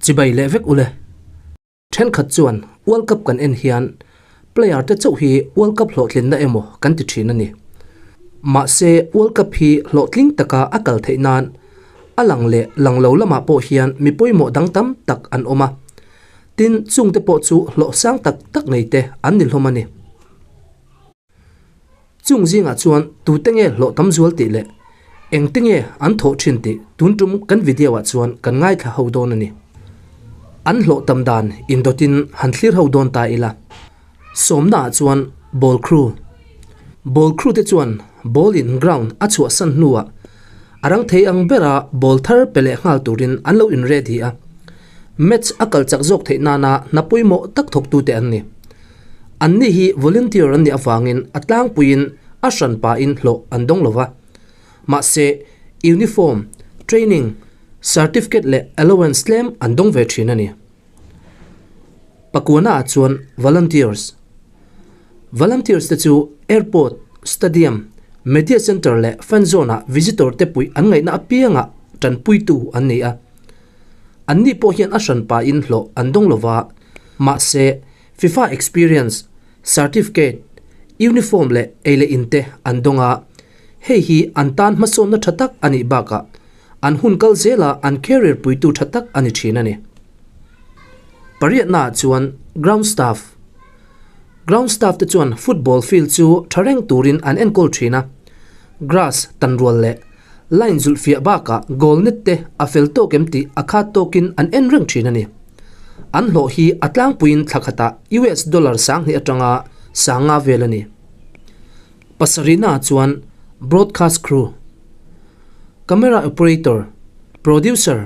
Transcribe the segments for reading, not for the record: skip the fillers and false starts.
Chibai leh vek ule. Thenkhat chuan World Cup kan en hian player te chauh hi World Cup hlawhtlinna emaw kan ti thin a ni. Mahse World Cup hi hlawhtling taka a kal theih nan a lang leh lang lo lamah pawh hian mi pawimawh dang tam tak an awm a. Tin, chungte pawh chu hlawh sang tak tak nei te an ni hlawm a ni. Chung zingah chuan tute nge hlawh tam zual tih leh engte nge an thawh thin tih tun tum kan video ah chuan kan ngaithla ho dawn a ni. An hlawh tam dan indawtin han thlir ho dawn ta ila. Sawmna ah chuan ball crew. Ball crew te chuan ball in ground a chhuahsan hnuah a rang thei ang bera ball thar pe leh nghal turin an lo in ready a. Match a kal chak zawk theih nana hna pawimawh tak thawktute an ni. Anni hi volunteer an nih avangin a tlangpuiin a hran pahin hlawh an dawng lo va. Mahse, uniform, training, certificate leh allowance tlem an dawng ve thin a ni. Pakuana ah chuan volunteers. Volunteers te chu airport, stadium, media centre leh fan zone ah visitor te puih an ngaihna apiangah tanpuitu an ni a. Anni pawh hian a hran pahin hlawh an dawng lo va, mahse, FIFA Experience Certificate, Uniform leh ei leh in te an dawng a, hei hi an tan hmasawnna tha tak a nih bakah an hun kal zela an career puitu tha tak a ni thin a ni. Pariatnaah chuan Ground Staff Ground staff te chuan football field chu tha reng turin an enkawl thin a, grass tanrual leh line zulh fiah bakah goal net te a fel tawk em tih a khat tawkin an en reng thin a ni. An hlawh hi a tlangpuiin thla khatah US dollar 2000 atanga 5000 vel a ni. Pasarihnaah chuan broadcast crew, camera operator, producer,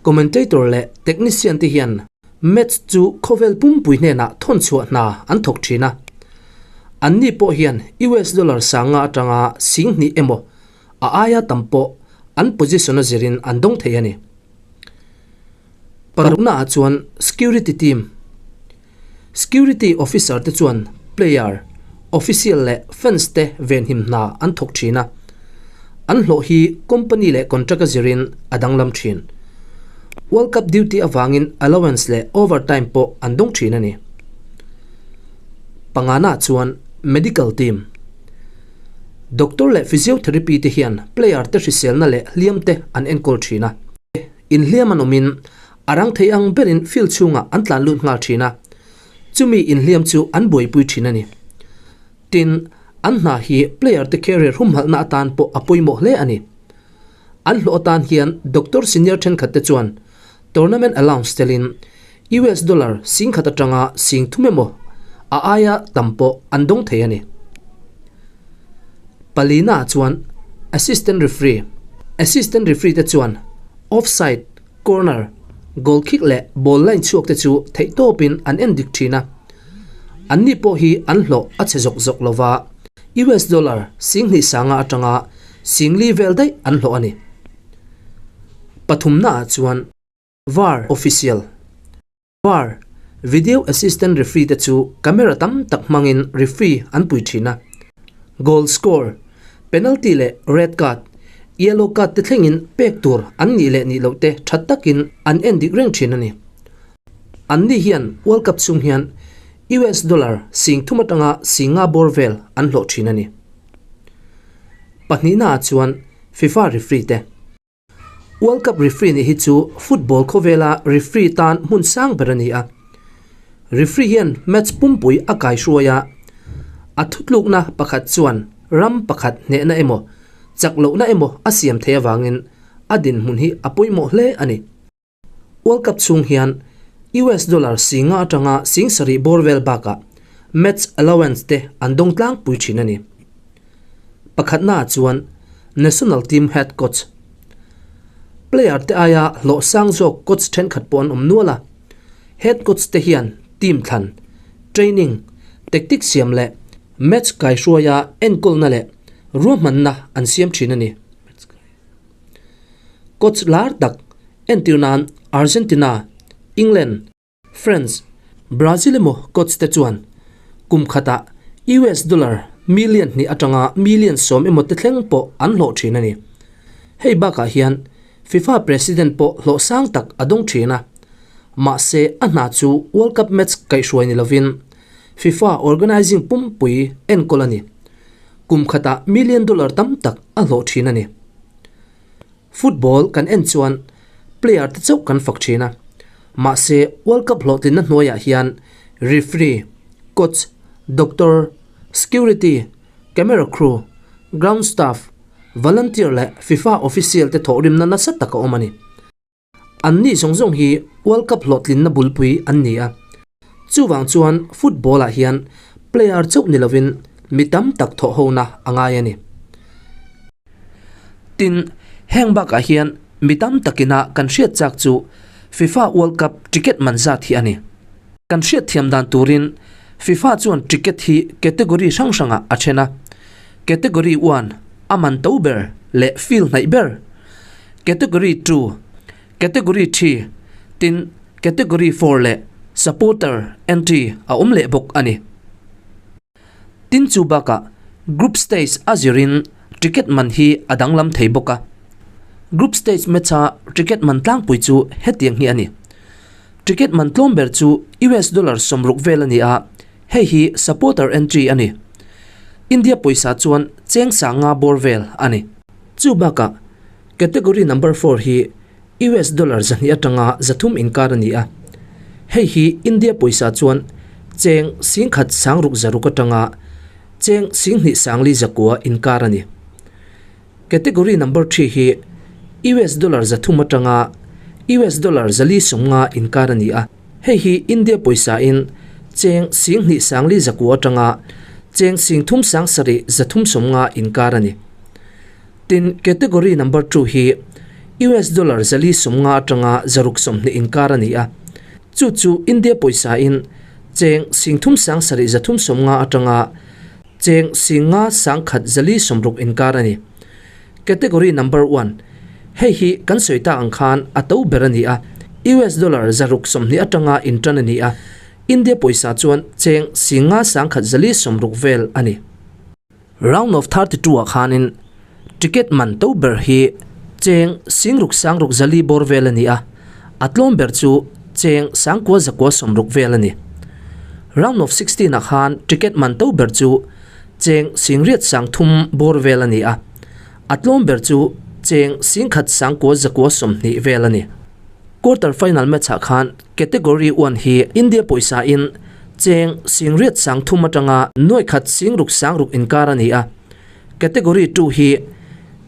commentator leh technician te hian Match chu khawvel pumpui hnenah thawn chhuah hna an thawk thin a. Anni pawh hian US dollar 50 atanga 2000 emaw a aia tam pawh an position a zirin an dawng thei a ni. Paruknaah chuan security team. Security officer te chuan player, official leh fans te venhim hna an thawk thin a. An hlawh hi company leh contract a zirin a danglam thin. World Cup duty avangin allowance leh overtime pawh an dawng thin a ni. Pangana chuan medical team. Doctor leh physiotherapy te hian player te hriselna leh hliam te an enkawl thin a. Inhliam an awmin a rang thei ang berin field chhungah an tlan lut nghal thin a, chumi inhliam chu an buaipui thin a ni. Tin, an hna hi player te career humhalhna atan pawh a pawimawh hle a ni. An hlawh atan hian doctor senior thenkhat te chuan tournament allowance telin US dollar 10,000 atanga 30,000 emaw a aia tam pawh an dawng thei a ni. Palina chuan assistant referee Assistant referee te chuan offside, corner, goal kick leh ball line chhuak te chu theihtawpin an en dik thin a. Anni pawh hi an hlawh a chhe zawk zawk lo va, US dollar 2500 atanga 4000 vel daih an hlawh a ni. Pathumnaah chuan var official. Var, Video Assistant Referee te chu camera tam tak hmangin referee an pui thin a. Goal score, penalty leh red card, yellow card te thlengin pek tur an nih leh nih loh te tha takin an en dik reng thin a ni. Anni hian World Cup chhung hian US dollar 3000 atanga 5000 bawr vel an hlawh thin a ni. Pahnihnaah chuan FIFA referee te. World Cup referee nih hi chu football khawvela referee tan hmun sang ber a ni a. Referee hian match pumpui a kaihruai a, a thutlukna pakhat chuan ram pakhat hnehna emaw, chak lohna emaw a siam thei avangin a dinhmun hi a pawimawh hle a ni. World Cup chhung hian US dollar 5000 atanga 7000 bawr vel bakah match allowance te an dawng tlangpui thin a ni. Pakhatnaah chuan national team head coach. Player te aia hlawh sang zawk coach thenkhat pawh an awm nual a. Head coach te hian team thlan, training, tactic siam leh match kaihruaia enkawlna leh ruahmanna an siam thin a ni. Coach lar tak entir nan Argentina, England, France, Brazil emaw coach te chuan kum khatah US dollar million hnih atanga million 10 emaw te thleng pawh an hlawh thin a ni. Hei bakah hian FIFA president pawh hlawh sang tak a dawng thin a. Mahse, a hna chu World Cup match kaihhruai ni lovin FIFA organising pumpui enkawl a ni. Kum khatah million dollar tam tak a hlawh thin a ni. Football kan en chuan player te chauh kan fak thin a, mahse World Cup hlawhtlinna hnuaiah hian referee, coach, doctor, security, camera crew, ground staff, volunteer leh FIFA official te thawhrimna nasa tak a awm a ni. An nih zawng zawng hi World Cup hlawhtlinna bulpui an ni a, chuvang chuan football ah hian player chauh ni lovin mi tam tak thawh hona a ngai a ni. Tin, heng bakah hian mi tam takina kan hriat chak chu FIFA World Cup ticket man zat hi a ni. Kan hriat thiam dan turin FIFA chuan ticket hi category hrang hrangah a then a, Category one, a man to ber leh field hnaih ber, Category two, Category three, tin Category four leh Supporter entry a awm leh bawk a ni. Tin chu bakah Group stage a zirin ticket man hi a danglam thei bawk a. Group stage match-a ticket man tlangpui chu hetiang hi a ni. Ticket man tlawm ber chu US dollar 60 vel a ni a, hei hi supporter entry a ni. India pawisa chuan cheng sanga bawr vel a ni. Chu bakah Category number four hi US dollar 200 atanga 300 inkar a ni a, hei hi India pawisa chuan cheng 16,600 atanga cheng 24,400 inkar a ni. Category number three hi US dollar 300 atanga US dollar 450 inkar a ni a, hei hi India pawisa in cheng 24,400 atanga cheng 37,350 inkar a ni. Tin, category number two hi US dollar 450 atanga 620 inkar a ni a, chu chu India pawisa in cheng 37,350 atanga cheng 51,460 inkar a ni. Category number one, hei hi kan sawi tak ang khan a to ber a ni a, US dollar 620 atanga intan a ni a, India pawisa chuan cheng 51,460 vel a ni. Round of 32 ah khanin ticket man to ber hi cheng 66,400 bawr vel a ni a, a tlawm ber chu cheng 9960 vel a ni. Round of 16 ah khan ticket man to ber chu cheng 83,000 bawr vel a ni a, a tlawm ber chu cheng 19,920 vel a ni. Quarter final match ah khan Category one hi India pawisa in cheng 83,000 atanga 16,600 inkar a ni a, Category two hi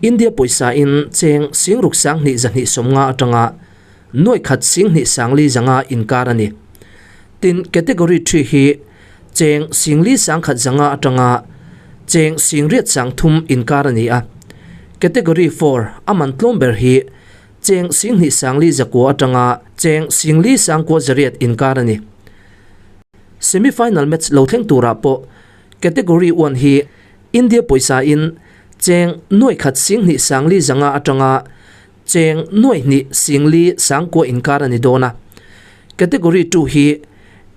India pawisa in cheng 62,250 atanga 12,400 inkar a ni. Tin, Category three hi cheng 41,100 atanga cheng 83,000 inkar a ni a, Category four a man tlawm ber hi cheng 24,900 atanga cheng 49,800 inkar a ni. Semi-final match lo thleng turah pawh Category one hi India pawisa in cheng 12,400 atanga cheng 24,900 inkar a ni dawn a. Category two hi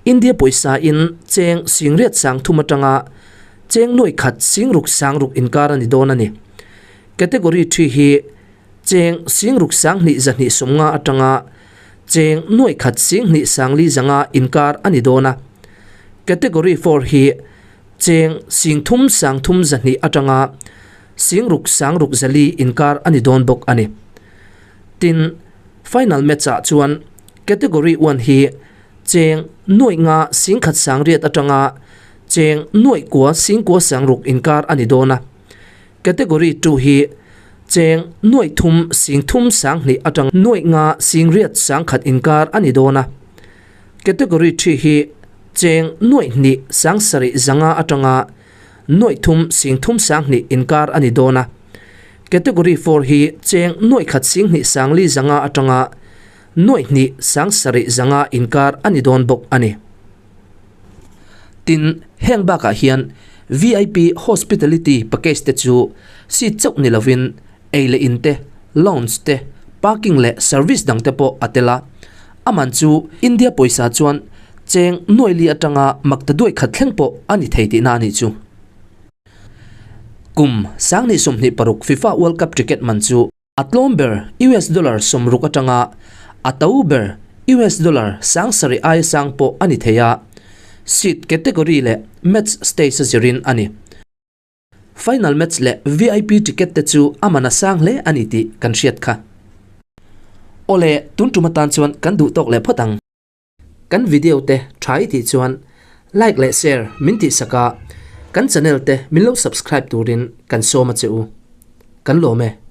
India pawisa in cheng 83,000 atanga cheng 16,600 inkar a ni dawn a ni. Category three hi cheng 62,250 atanga cheng 12,400 inkar a ni dawn a. Category four hi cheng 33,200 atanga 66,400 inkar a ni dawn bawk a ni. Tin, final match ah chuan Category one hi cheng 51,800 atanga cheng 99,600 inkar a ni dawn a. Category two hi cheng 33,200 atang 58,100 inkar a ni dawn a. Category three hi cheng 27,700 atanga 33,200 inkar a ni dawn a. Category four hi cheng 12,400 atanga 27,700 inkar a ni dawn bawk a ni. Tin, heng bakah hian VIP Hospitality package te chu seat chauh ni lovin ei leh in te, lounge te, parking leh service dang te pawh a tel a. A man chu India pawisa chuan cheng nuai li atanga makta duai khat thleng pawh a ni thei tihna a nih chu. Kum 2026 FIFA World Cup ticket man chu a tlawm ber US dollar 60 atanga a to ber US dollar 7000 aia sang pawh a ni thei a, seat category leh match stage a zirin a ni. Final match leh VIP ticket te chu a man a sang hle a ni tih kan hriat kha. Awle, tun tum atan chuan kan duh tawk leh phawt ang. Kan video te tha i tih chuan like leh share min tih sak a, kan channel te min lo subscribe turin kan sawm a che u. Kan lawm e.